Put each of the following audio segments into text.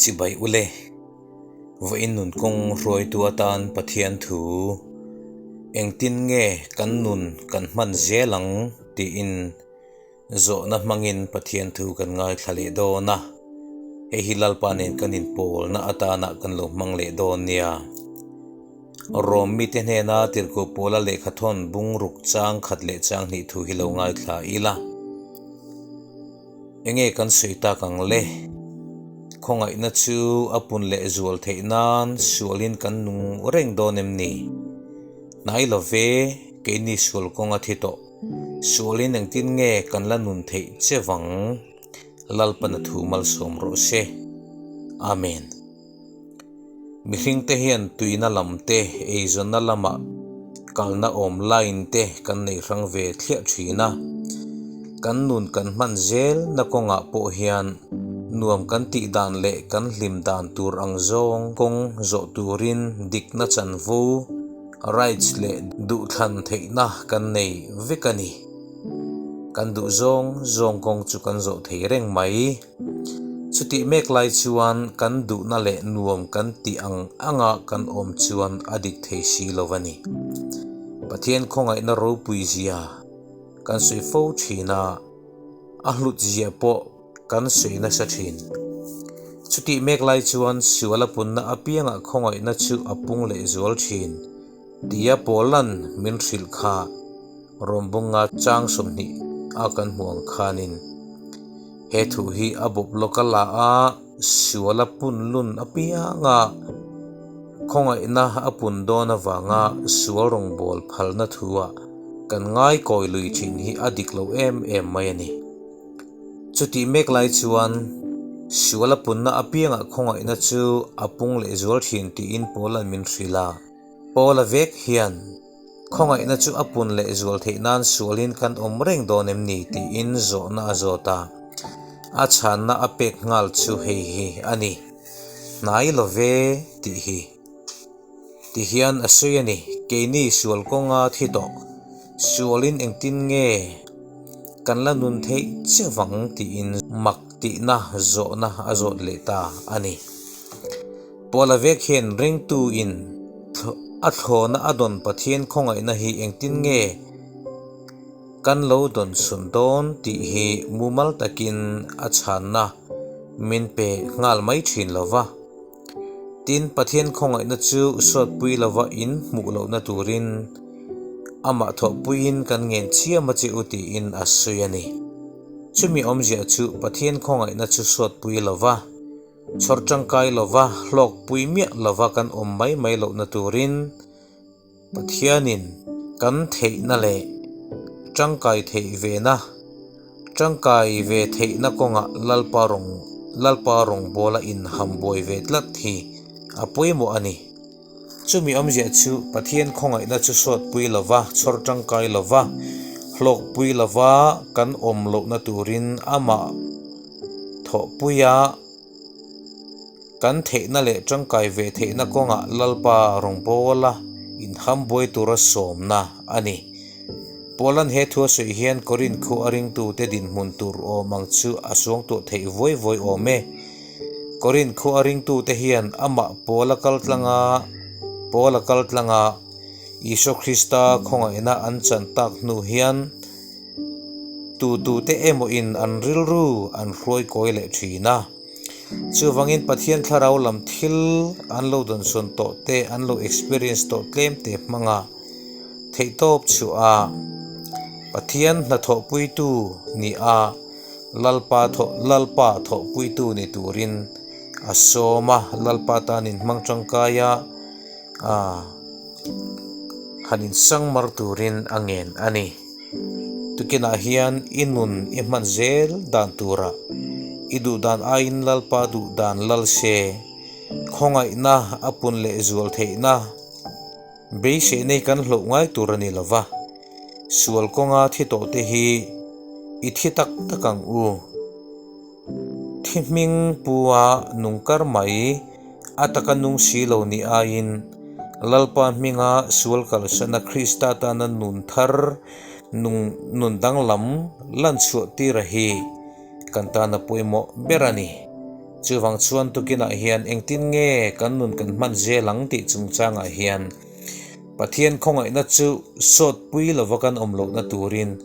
Chibai ule, vawiin nun kawng hruaitu atan Pathian thu engtin nge kan nun kan hman zel ang tiin zawhna hmangin Pathian thu kan ngaithla leh dawn a, hei hi Lalpa nen kan inpawlna atana kan lo hmang leh dawn nia. Rom mite hnena tirhkoh pawla lehkhathawn bungruk chang khat leh chang hnih thu hi lo ngaithla ila. Enge kan sawi tak ang le? Khawngaihna chu a pun leh zual theih nan sualin kan nung reng dawn em ni? Hnai lo ve, keini sual kawng a thi tawh. Sualin engtin nge kan la nun theih che vang? Lalpana thu malsawm rawh se. Amen. Mihringte hian tuina lam te, eizawnna lamah kalna awm line te kan nei hrang ve thliah thin a. Kan nun kan hman zelna kawngah pawh hian nuam kan tih dan leh kan hlim dan tur ang zawng kawng zawh turin dikna chanvo, rights, leh duhthlan theihna kan nei vek a ni. Kan duh zawng zawng kawng chu kan zawh thei reng mai. Chutih mek lai chuan kan duhna leh nuam kan tih ang anga kan awm chuan a dik thei si lo a ni. Pathian khawngaihna ropui zia kan sawi fo thin a, a hlut zia pawh kan sawi nasa thin. Chutih mek lai chuan sual a punna apiangah khawngaihna chu a pung leh zual thin tia Paula'n min hrilh kha Rawnbunga chang 20 a kan hmuh ang khanin he thu hi a bawp lawk a la a, sual a pun lun apianga khawngaihna a pun dawn avanga sual rawngbâwl phalna thu-ah kan ngaikawi lui thin hi a dik lo em em mai a ni. Chutih mek lai chuan sual a punna apiangah khawngaihna chu a pung lehzual thin tiin Paula'n min hrilh a. Paula vek hian Khawngaihna chu a pun leh zual theih nan sualin kan awm reng dawn em ni tiin zawhna a zawt a, a chhanna a pek nghal chu hei hi a ni, Hnai lo ve tih hi. Ti hian a sawi a ni, Keini sual kawnga thi tawh, sualin engtin nge kan la nun theih che vang tiin mak tihna zawhna a zawt leh ta a ni. Paula vek hian ringtu in a thlawna a dawn Pathian khawngaihna hi engtin nge kan lo dawn sun dawn tih hi mumal takin a chhanna min pe nghal mai thin lo va. Tin, Pathian khawngaihna chu sawtpui lova in hmuh lohna turin amah thawhpuiin kan ngen chiam a che u tiin a sawi a ni. Chumi awmzia chu Pathian khawngaihna chu sawtpui lova. Chhawr tangkai lova hlawkpui miah lova kan awm mai mai lohna turin Pathianin kan theihna leh tangkai theih vena tangkai ve theihna kawngah Lalpa rawng Lalpa rawngbawla inhambuai ve tlat hi a pawimawh a ni. Chumi awmzia chu Pathian khawngaihna chu sawtpui lova, chhawr tangkai lova, hlawkpui lova kan awm lohna turin amah thawhpuia kan theihna leh tangkai ve theihna kawngah Lalpa rawngbawla inhambuai tura sawmna a ni. Paula'n he thu a sawi hian Korinth khu a ringtute dinhmun tur awm ang chu a suangtuah theih vuai vuai awm e. Korinth khua a ringtute hian amah Paula kal tlanga Paula kal tlanga Isua Krista khawngaihna an chan tak hnu hian tutute emawin an rilru an hruai kawi leh thin a. Chuvangin Pathian thlarau lam thil an lo dawnsawn tawh te, an lo experience tawh tlem te hmanga theihtawp chhuah a Pathian hnathawhpuitu ni a Lalpa thawh Lalpa thawhpuitu ni turin a sawm a, Lalpa tan inhmang tangkai a, ah han insangmar turin a ngen a ni. Tukinah hian i nun i hman zel dan turah i duh dan aiin Lalpa duh dan lal se, khawngaihna a pun leh zual theihna beisei nei kan hlauh ngai tur a ni lova. Sual kawnga thi tawh te hi i thi tak tak ang u. Thi hming pua nung kar mai a taka nung si lo ni aiin Lalpa hminga sual kalsana Krista tana nun thar nung nun danglam lan chhuah tira hi kan tana pawimawh ber a ni. Chuvang chuan tukinah hian engtin nge kan nun kan hman zel ang tih chungchangah hian Pathian khawngaihna chu sawtpui lova kan awm lohna turin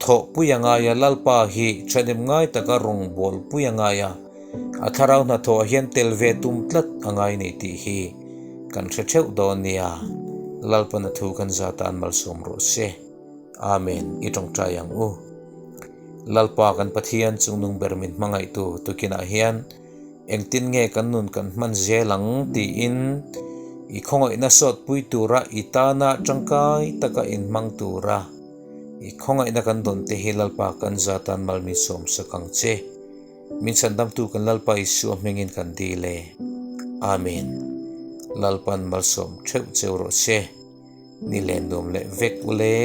thawhpui a ngai a, Lalpa hi thahnem ngai taka rawngbawlpui a ngai a, a thlarau hnathawhah hian tel ve tum tlat a ngai ni tih hi kan hre theuh dawn nia. Lalpan a thu kan za tan malsawm rawh se. Amen, i tawngtai ang u. Lalpa kan Pathian chungnung ber min hmangaihtu tukinah hian engtin nge kan nun kan hman zel ang tiin i khawngaihna sawtpui tura i tana tangkai taka inhmang tura i khawngaihna kan dawn te hi Lalpa kan za tan mal min sawmsak ang che. Min chhandamtu kan Lalpa Isua hmingin kan dil e. Amen. Lalpan malsawm theuh cheu rawh se. Ni len nuam leh vek ule.